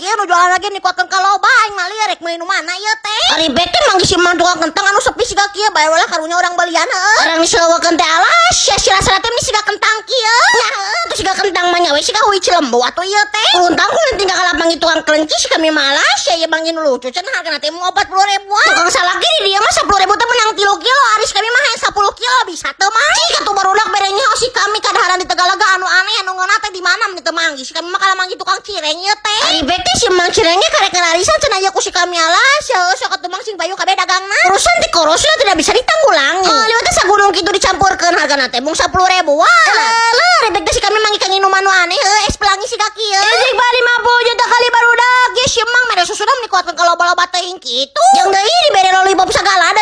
Ieu nu jualan lagi nikuatkeun ka loba, aing mah lieur rek meuli nu mana ieu teh. Ari bek teh manggih si mang tukang kentang anu sepi siga kieu bae lah, karunya urang belian heuh. Urang disewakeun teh, alas sia, si rasana teh meni siga kentang kieu. Nya heuh tuh, siga kentang mah nya we, siga hui Cilembu atuh ieu teh. Untang kulenting ka kalapang tukang kelenci si kami malas ya, ieu manggih nu lucu cenah, hargana teh mau 40 ribuan. Tukang salaki di dieu mah 10 ribu teh menang 3 kilo, ari si kami mah hayang 10 kilo bisa teu mah? Cik atuh barudak, bere nyaho si kami kadaharan di Tegalaga anu aneh, anu ngeunah teh di mana, meni teu manggih. Si kami mah kalah manggih tukang cireng ieu teh. Ari bek teh si mang cirengnya karek ngararisan cenah ieu ku si kami, alas ya, sok atuh mang, sing payu kabeh dagangna. Urusan ti korosna tidak bisa ditanggulangi. Oh, liwat teh sagunung kitu dicampurkeun, hargana teh mung 10 ribuan. Leuh, ari bek teh si kami manggih kang minuman nu aneh heuh, es pelangi siga kieu. Ini bali 50 juta kali barudak. Ge si mang mere susuna meni kuatkeun ka loba-loba teuing kitu. Jeung deui dibere lollipop sagala.